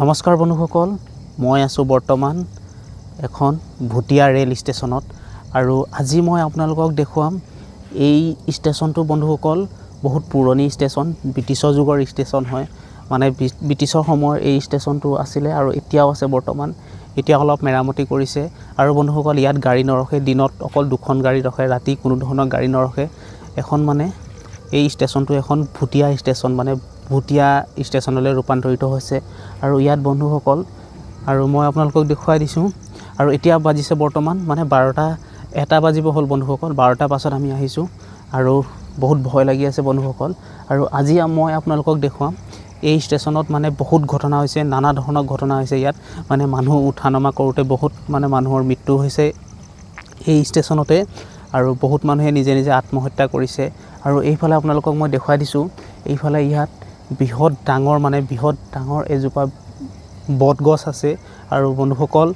নমস্কাৰ বন্ধুসকল, মই আছোঁ বৰ্তমান এখন ভুটীয়া ৰেল ষ্টেচনত আৰু আজি মই আপোনালোকক দেখুৱাম এই ষ্টেচনটো। বন্ধুসকল, বহুত পুৰণি ষ্টেচন, ব্ৰিটিছৰ যুগৰ ষ্টেচন হয়। মানে ব্ৰিটিছৰ সময়ৰ এই ষ্টেচনটো আছিলে আৰু এতিয়াও আছে বৰ্তমান। এতিয়া অলপ মেৰামতি কৰিছে। আৰু বন্ধুসকল, ইয়াত গাড়ী নৰখে, দিনত অকল দুখন গাড়ী ৰখে, ৰাতি কোনো ধৰণৰ গাড়ী নৰখে। এখন মানে এই ষ্টেচনটো এখন ভুটীয়া ষ্টেচন, মানে ভুটীয়া ষ্টেচনলৈ ৰূপান্তৰিত হৈছে। আৰু ইয়াত বন্ধুসকল, আৰু মই আপোনালোকক দেখুৱাই দিছোঁ। আৰু এতিয়া বাজিছে বৰ্তমান মানে ১টা বাজিব হ'ল বন্ধুসকল। ১২টাৰ পাছত আমি আহিছোঁ আৰু বহুত ভয় লাগি আছে বন্ধুসকল। আৰু আজি মই আপোনালোকক দেখুৱাম এই ষ্টেচনত মানে বহুত ঘটনা হৈছে, নানা ধৰণৰ ঘটনা হৈছে ইয়াত। মানে মানুহ উঠা নমা কৰোঁতে বহুত মানে মানুহৰ মৃত্যু হৈছে এই ষ্টেচনতে আৰু বহুত মানুহে নিজে নিজে আত্মহত্যা কৰিছে। আৰু এইফালে আপোনালোকক মই দেখুৱাই দিছোঁ, এইফালে ইয়াত বৃহৎ ডাঙৰ মানে বৃহৎ ডাঙৰ এজোপা বটগছ আছে। আৰু বন্ধুসকল,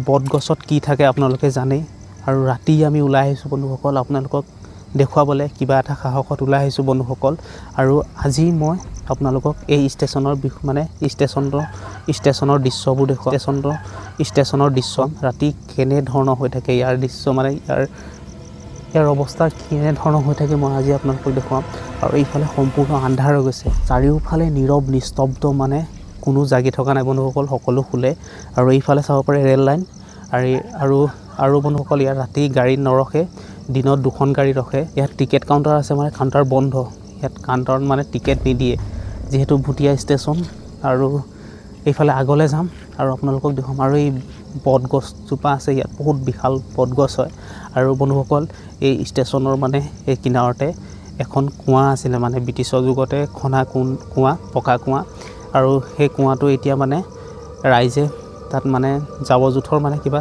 বটগছত কি থাকে আপোনালোকে জানেই। আৰু ৰাতি আমি ওলাই আহিছোঁ বন্ধুসকল, আপোনালোকক দেখুৱাবলৈ কিবা এটা সাহসত ওলাই আহিছোঁ বন্ধুসকল। আৰু আজি মই আপোনালোকক এই ষ্টেচনৰ মানে ষ্টেচনৰ দৃশ্যবোৰ দেখুৱাম। ষ্টেচনৰ দৃশ্য ৰাতি কেনেধৰণৰ হৈ থাকে, ইয়াৰ দৃশ্য মানে ইয়াৰ অৱস্থা কেনেধৰণৰ হৈ থাকে মই আজি আপোনালোকক দেখুৱাম। আৰু এইফালে সম্পূৰ্ণ আন্ধাৰ হৈ গৈছে, চাৰিওফালে নীৰৱ নিস্তব্ধ, মানে কোনো জাগি থকা নাই বন্ধুসকল, সকলো শুলে। আৰু এইফালে চাব পাৰে ৰেল লাইন। আৰু আৰু বন্ধুসকল, ইয়াত ৰাতি গাড়ী নৰখে, দিনত দুখন গাড়ী ৰখে। ইয়াত টিকেট কাউণ্টাৰ আছে, মানে কাউণ্টাৰ বন্ধ, ইয়াত কাউণ্টাৰত মানে টিকেট নিদিয়ে যিহেতু ভুটীয়া ষ্টেচন। আৰু এইফালে আগলৈ যাম আৰু আপোনালোকক দেখুৱাম। আৰু এই বটগছজোপা আছে ইয়াত, বহুত বিশাল বটগছ হয়। আৰু বন্ধুসকল, এই ষ্টেচনৰ মানে এই কিনাৰতে এখন কুঁৱা আছিলে, মানে ব্ৰিটিছৰ যুগতে খনা কুঁৱা, পকা কুঁৱা। আৰু সেই কুঁৱাটো এতিয়া মানে ৰাইজে তাত মানে জাবৰ জোঁথৰ মানে কিবা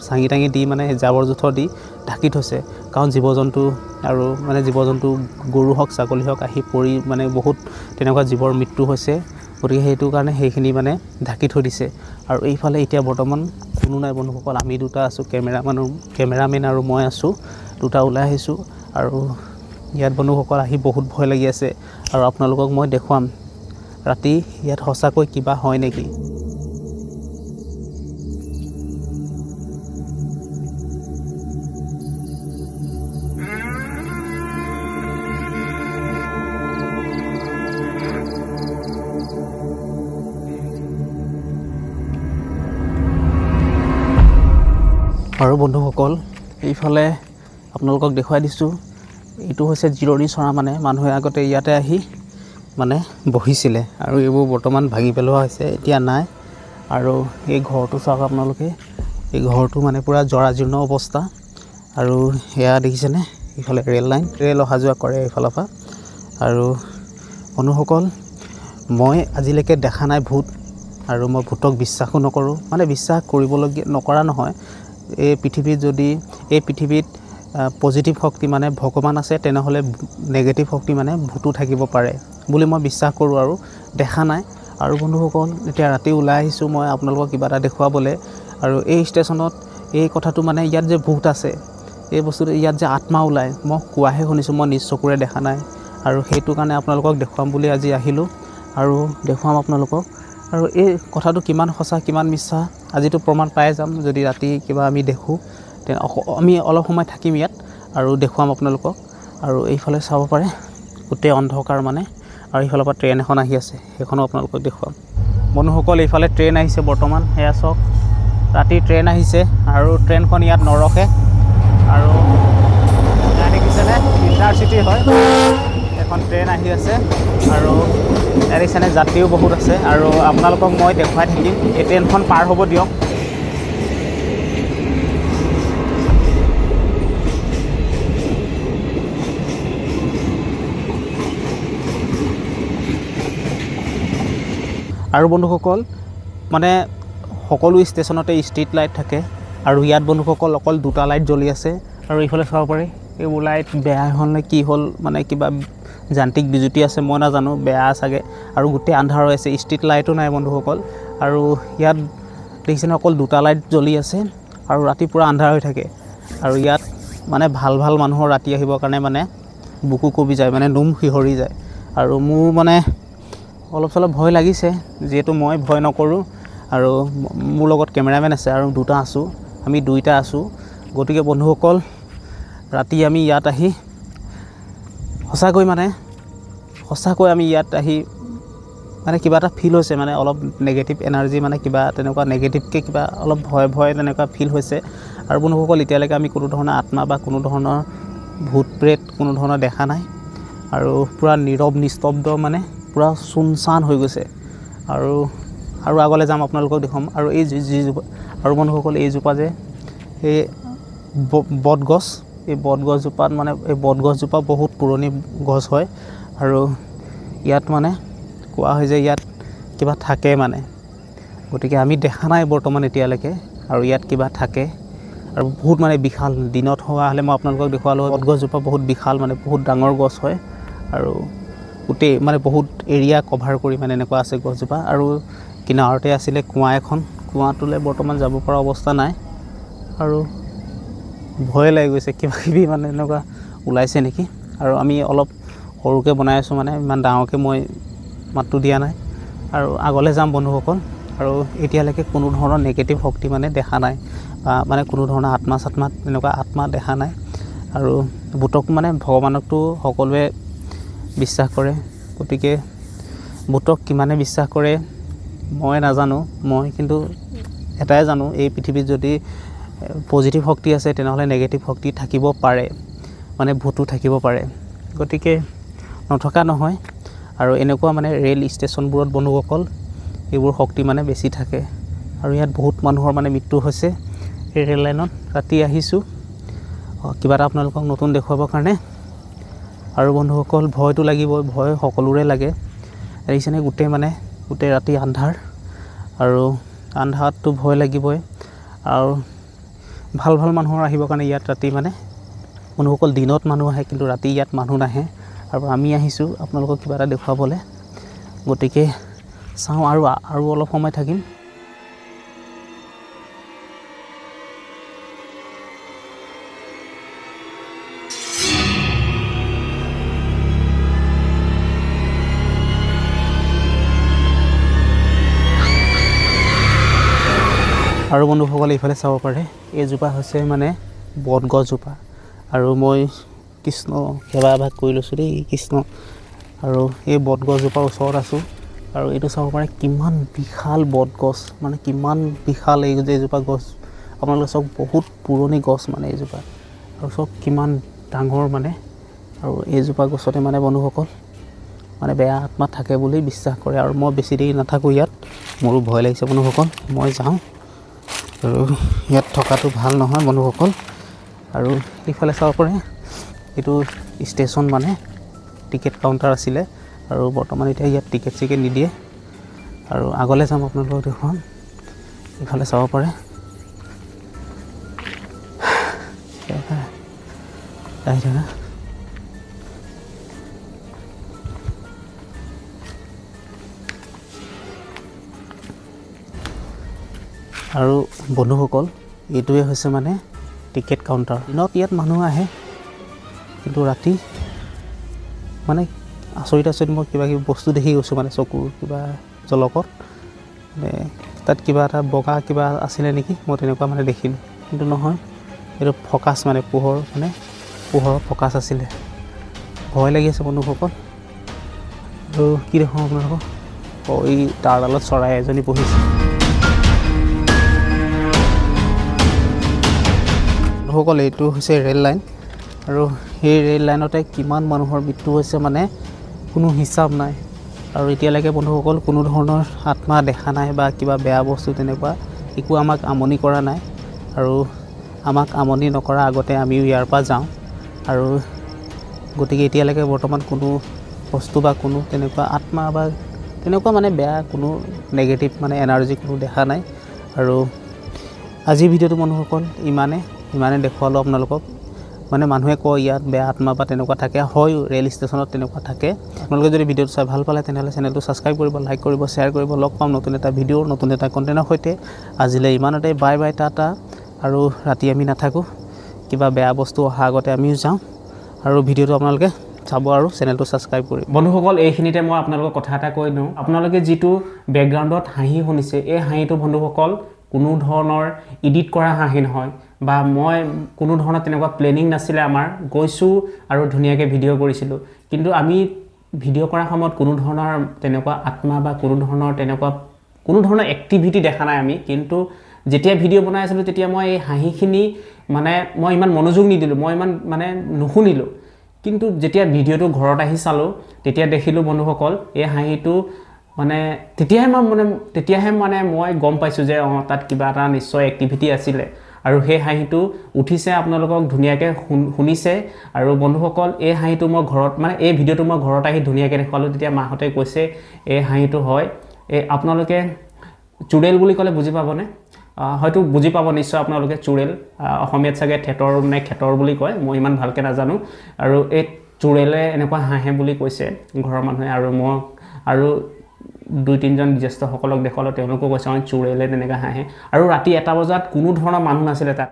চাঙি টাঙি দি মানে জাবৰ জোঁথৰ দি ঢাকি থৈছে। কাৰণ জীৱ জন্তু আৰু মানে জীৱ জন্তু গৰু হওক ছাগলী হওক আহি পৰি মানে বহুত তেনেকুৱা জীৱৰ মৃত্যু হৈছে, গতিকে সেইটো কাৰণে সেইখিনি মানে ঢাকি থৈ দিছে। আৰু এইফালে এতিয়া বৰ্তমান কোনো নাই বন্ধুসকল, আমি দুটা আছোঁ, কেমেৰামেন আৰু মই আছোঁ, দুটা ওলাই আহিছোঁ। আৰু ইয়াত বন্ধুসকল আহি বহুত ভয় লাগি আছে। আৰু আপোনালোকক মই দেখুৱাম ৰাতি ইয়াত সঁচাকৈ কিবা হয় নেকি। আৰু বন্ধুসকল, এইফালে আপোনালোকক দেখুৱাই দিছোঁ, এইটো হৈছে জিৰণি চৰা, মানে মানুহে আগতে ইয়াতে আহি মানে বহিছিলে। আৰু এইবোৰ বৰ্তমান ভাঙি পেলোৱা হৈছে, এতিয়া নাই। আৰু এই ঘৰটো চাওক আপোনালোকে, এই ঘৰটো মানে পূৰা জৰাজীৰ্ণ অৱস্থা। আৰু সেয়া দেখিছেনে, এইফালে ৰেল লাইন, ৰেল অহা যোৱা কৰে এইফালৰ পৰা। আৰু বন্ধুসকল, মই আজিলৈকে দেখা নাই ভূত, আৰু মই ভূতক বিশ্বাসো নকৰোঁ, মানে বিশ্বাস কৰিবলগীয়া নকৰা নহয়। এই পৃথিৱীত যদি এই পৃথিৱীত পজিটিভ শক্তি মানে ভগৱান আছে, তেনেহ'লে নেগেটিভ শক্তি মানে ভূতো থাকিব পাৰে বুলি মই বিশ্বাস কৰোঁ, আৰু দেখা নাই। আৰু বন্ধুসকল, এতিয়া ৰাতি ওলাই আহিছোঁ মই আপোনালোকক কিবা এটা দেখুৱাবলৈ। আৰু এই ষ্টেচনত এই কথাটো মানে ইয়াত যে ভূত আছে, এই বস্তুটো ইয়াত যে আত্মা ওলায়, মই কোৱাহে শুনিছোঁ, মই নিজ চকুৰে দেখা নাই। আৰু সেইটো কাৰণে আপোনালোকক দেখুৱাম বুলি আজি আহিলোঁ আৰু দেখুৱাম আপোনালোকক। আৰু এই কথাটো কিমান সঁচা কিমান মিছা আজিতো প্ৰমাণ পাই যাম যদি ৰাতি কিবা আমি দেখোঁ। আমি অলপ সময় থাকিম ইয়াত আৰু দেখুৱাম আপোনালোকক। আৰু এইফালে চাব পাৰে গোটেই অন্ধকাৰ মানে। আৰু এইফালৰ পৰা ট্ৰেইন এখন আহি আছে, সেইখনো আপোনালোকক দেখুৱাম। বন্ধুসকল, এইফালে ট্ৰেইন আহিছে বৰ্তমান, সেয়া চাওক, ৰাতি ট্ৰেইন আহিছে। আৰু ট্ৰেইনখন ইয়াত নৰখে। আৰু দেখিছেনে, ইণ্টাৰচিটি হয়, এখন ট্ৰেইন আহি আছে। আৰু দেখিছেনে, যাত্ৰীও বহুত আছে। আৰু আপোনালোকক মই দেখুৱাই থাকিম। এই ট্ৰেইনখন পাৰ হ'ব দিয়ক। আৰু বন্ধুসকল, মানে সকলো ষ্টেচনতে ষ্ট্ৰীট লাইট থাকে, আৰু ইয়াত বন্ধুসকল অকল দুটা লাইট জ্বলি আছে। আৰু এইফালে চাব পাৰি, এইবোৰ লাইট বেয়া হ'ল নে কি হ'ল, মানে কিবা যান্ত্ৰিক বিজুতি আছে মই নাজানো, বেয়া চাগে। আৰু গোটেই আন্ধাৰ হৈ আছে, ষ্ট্ৰীট লাইটো নাই বন্ধুসকল। আৰু ইয়াত দেখিছেনে অকল দুটা লাইট জ্বলি আছে আৰু ৰাতি পূৰা আন্ধাৰ হৈ থাকে। আৰু ইয়াত মানে ভাল ভাল মানুহৰ ৰাতি আহিবৰ কাৰণে মানে বুকু কঁপি যায়, মানে নোম শিহৰি যায়। আৰু মোৰ মানে অলপ চলপ ভয় লাগিছে, যিহেতু মই ভয় নকৰোঁ। আৰু মোৰ লগত কেমেৰামেন আছে আৰু দুটা আছোঁ, আমি দুইটা আছোঁ। গতিকে বন্ধুসকল, ৰাতি আমি ইয়াত আহি সঁচাকৈ মানে সঁচাকৈ আমি ইয়াত আহি মানে কিবা এটা ফিল হৈছে, মানে অলপ নেগেটিভ এনাৰ্জি, মানে কিবা তেনেকুৱা নেগেটিভকৈ কিবা অলপ ভয় ভয় তেনেকুৱা ফিল হৈছে। আৰু বন্ধুসকল, এতিয়ালৈকে আমি কোনো ধৰণৰ আত্মা বা কোনো ধৰণৰ ভূত প্ৰেত কোনো ধৰণৰ দেখা নাই। আৰু পূৰা নীৰৱ নিস্তব্ধ, মানে পূৰা চুনচান হৈ গৈছে। আৰু আৰু আগলৈ যাম, আপোনালোকক দেখুৱাম। আৰু এই যিজোপা, আৰু বন্ধুসকল, এইজোপা যে এই বটগছ, এই বটগছজোপাত মানে এই বটগছজোপা বহুত পুৰণি গছ হয়। আৰু ইয়াত মানে কোৱা হয় যে ইয়াত কিবা থাকে মানে, গতিকে আমি দেখা নাই বৰ্তমান এতিয়ালৈকে। আৰু ইয়াত কিবা থাকে আৰু বহুত মানে বিশাল। দিনত হোৱা হ'লে মই আপোনালোকক দেখুৱালোঁ। বটগছজোপা বহুত বিশাল, মানে বহুত ডাঙৰ গছ হয়। আৰু গোটেই মানে বহুত এৰিয়া কভাৰ কৰি মানে এনেকুৱা আছে গছজোপা। আৰু কিনাৰতে আছিলে কুঁৱা এখন, কুঁৱাটোলৈ বৰ্তমান যাব পৰা অৱস্থা নাই। আৰু ভয় লাগি গৈছে, কিবা কিবি মানে এনেকুৱা ওলাইছে নেকি। আৰু আমি অলপ সৰুকৈ বনাই আছোঁ, মানে ইমান ডাঙৰকৈ মই মাতটো দিয়া নাই। আৰু আগলৈ যাম বন্ধুসকল। আৰু এতিয়ালৈকে কোনো ধৰণৰ নেগেটিভ শক্তি মানে দেখা নাই, বা মানে কোনো ধৰণৰ আত্মা চাত্মা তেনেকুৱা আত্মা দেখা নাই। আৰু ভূতক মানে ভগৱানকতো সকলোৱে বিশ্বাস কৰে, গতিকে ভূতক কিমানে বিশ্বাস কৰে মই নাজানো। মই কিন্তু এটাই জানো, এই পৃথিৱীত যদি পজিটিভ শক্তি আছে তেনেহ'লে নেগেটিভ শক্তি থাকিব পাৰে, মানে ভূতো থাকিব পাৰে, গতিকে নথকা নহয়। আৰু এনেকুৱা মানে ৰেল ষ্টেচনবোৰত বন্ধুসকল এইবোৰ শক্তি মানে বেছি থাকে। আৰু ইয়াত বহুত মানুহৰ মানে মৃত্যু হৈছে এই ৰেল লাইনত। ৰাতি আহিছোঁ কিবা এটা আপোনালোকক নতুন দেখুৱাবৰ কাৰণে। আৰু বন্ধুসকল, ভয়টো লাগিবই, ভয় সকলোৰে লাগে। দেখিছেনে গোটেই মানে গোটেই ৰাতি আন্ধাৰ, আৰু আন্ধাৰততো ভয় লাগিবই। আৰু ভাল ভাল মানুহৰ আহিবৰ কাৰণে ইয়াত ৰাতি মানে বন্ধুসকল দিনত মানুহ আহে, কিন্তু ৰাতি ইয়াত মানুহ নাহে। আৰু আমি আহিছোঁ আপোনালোকক কিবা এটা দেখুৱাবলৈ, গতিকে চাওঁ আৰু আৰু অলপ সময় থাকিম। আৰু বন্ধুসকল, এইফালে চাব পাৰে, এইজোপা হৈছে মানে বটগছজোপা। আৰু মই কৃষ্ণ সেৱা এভাগ কৰি লৈছোঁ দেই, কৃষ্ণ। আৰু এই বটগছজোপাৰ ওচৰত আছোঁ। আৰু এইটো চাব পাৰে কিমান বিশাল বটগছ, মানে কিমান বিশাল এই এইজোপা গছ। আপোনালোকে চাওক, বহুত পুৰণি গছ মানে এইজোপা। আৰু চাওক কিমান ডাঙৰ মানে। আৰু এইজোপা গছতে মানে বন্ধুসকল মানে বেয়া আত্মা থাকে বুলি বিশ্বাস কৰে। আৰু মই বেছি দেৰি নাথাকোঁ ইয়াত, মোৰো ভয় লাগিছে বন্ধুসকল, মই যাওঁ। আৰু ইয়াত থকাটো ভাল নহয় বন্ধুসকল। আৰু এইফালে চাব পাৰে, এইটো ষ্টেচন মানে টিকেট কাউণ্টাৰ আছিলে। আৰু বৰ্তমান এতিয়া ইয়াত টিকেট চিকেট নিদিয়ে। আৰু আগলৈ যাম, আপোনালোকক দেখুৱাম। এইফালে চাব পাৰে, আহি থাকা। আৰু বন্ধুসকল, এইটোৱে হৈছে মানে টিকেট কাউণ্টাৰ। দিনত ইয়াত মানুহ আহে, কিন্তু ৰাতি মানে আচৰিত আচৰিত মই কিবা কিবি বস্তু দেখি গৈছোঁ, মানে চকুৰ কিবা জলকত, মানে তাত কিবা এটা বগা কিবা আছিলে নেকি, মই তেনেকুৱা মানে দেখিলোঁ, কিন্তু নহয়, এইটো ফকাচ মানে পোহৰ, মানে পোহৰৰ ফকাচ আছিলে। ভয় লাগি আছে বন্ধুসকল। আৰু কি দেখুৱাম আপোনালোকক, অঁ, এই তাঁৰডালত চৰাই এজনী বহিছে। বন্ধুসকল, এইটো হৈছে ৰেল লাইন। আৰু সেই ৰেল লাইনতে কিমান মানুহৰ মৃত্যু হৈছে মানে কোনো হিচাপ নাই। আৰু এতিয়ালৈকে বন্ধুসকল কোনো ধৰণৰ আত্মা দেখা নাই বা কিবা বেয়া বস্তু তেনেকুৱা একো আমাক আমনি কৰা নাই। আৰু আমাক আমনি নকৰাৰ আগতে আমিও ইয়াৰ পৰা যাওঁ। আৰু গতিকে এতিয়ালৈকে বৰ্তমান কোনো বস্তু বা কোনো তেনেকুৱা আত্মা বা তেনেকুৱা মানে বেয়া কোনো নেগেটিভ মানে এনাৰ্জি কোনো দেখা নাই। আৰু আজিৰ ভিডিঅ'টো বন্ধুসকল ইমানে ইমানে দেখুৱালোঁ আপোনালোকক। মানে মানুহে কয় ইয়াত বেয়া আত্মা বা তেনেকুৱা থাকে, হয় ৰেল ষ্টেচনত তেনেকুৱা থাকে। আপোনালোকে যদি ভিডিঅ'টো চাই ভাল পালে তেনেহ'লে চেনেলটো ছাবস্ক্ৰাইব কৰিব, লাইক কৰিব, শ্বেয়াৰ কৰিব। লগ পাম নতুন এটা ভিডিঅ'ৰ নতুন এটা কণ্টেণ্টৰ সৈতে। আজিলৈ ইমানতে, বাই বাই, টাটা। আৰু ৰাতি আমি নাথাকোঁ, কিবা বেয়া বস্তু অহা আগতে আমিও যাওঁ। আৰু ভিডিঅ'টো আপোনালোকে চাব আৰু চেনেলটো ছাবস্ক্ৰাইব কৰিব। বন্ধুসকল, এইখিনিতে মই আপোনালোকক কথা এটা কৈ দিওঁ। আপোনালোকে যিটো বেকগ্ৰাউণ্ডত হাঁহি শুনিছে, এই হাঁহিটো বন্ধুসকল কোনো ধৰণৰ এডিট কৰা হাঁহি নহয়, বা মই কোনো ধৰণৰ তেনেকুৱা প্লেনিং নাছিলে আমাৰ। গৈছোঁ আৰু ধুনীয়াকৈ ভিডিঅ' কৰিছিলোঁ, কিন্তু আমি ভিডিঅ' কৰাৰ সময়ত কোনো ধৰণৰ তেনেকুৱা আত্মা বা কোনো ধৰণৰ তেনেকুৱা কোনো ধৰণৰ এক্টিভিটি দেখা নাই আমি। কিন্তু যেতিয়া ভিডিঅ' বনাই আছিলোঁ তেতিয়া মই এই হাঁহিখিনি মানে মই ইমান মনোযোগ নিদিলোঁ, মই ইমান মানে নুশুনিলোঁ। কিন্তু যেতিয়া ভিডিঅ'টো ঘৰত আহি চালোঁ তেতিয়া দেখিলোঁ বন্ধুসকল, এই হাঁহিটো মানে তেতিয়াহে মানে মই গম পাইছোঁ যে অঁ, তাত কিবা এটা নিশ্চয় এক্টিভিটি আছিলে আৰু সেই হাঁহিটো উঠিছে, আপোনালোকক ধুনীয়াকৈ শুনিছে। আৰু বন্ধুসকল, এই হাঁহিটো মই ঘৰত মানে এই ভিডিঅ'টো মই ঘৰত আহি ধুনীয়াকৈ দেখুৱালোঁ, তেতিয়া মাহঁতে কৈছে এই হাঁহিটো হয়। এই আপোনালোকে চুৰেল বুলি ক'লে বুজি পাবনে? হয়তো বুজি পাব নিশ্চয় আপোনালোকে। চুৰেল অসমীয়াত চাগে থেতৰ নে খেতৰ বুলি কয়, মই ইমান ভালকৈ নাজানো। আৰু এই চুৰেলে এনেকুৱা হাঁহে বুলি কৈছে ঘৰৰ মানুহে। আৰু মই আৰু দুই তিনিজন জ্যেষ্ঠসকলক দেখুৱালোঁ, তেওঁলোকেও কৈছে অঁ, চুৰেলে তেনেকৈ হাঁহে। আৰু ৰাতি 1 বজাত কোনো ধৰণৰ মানুহ নাছিলে তাত।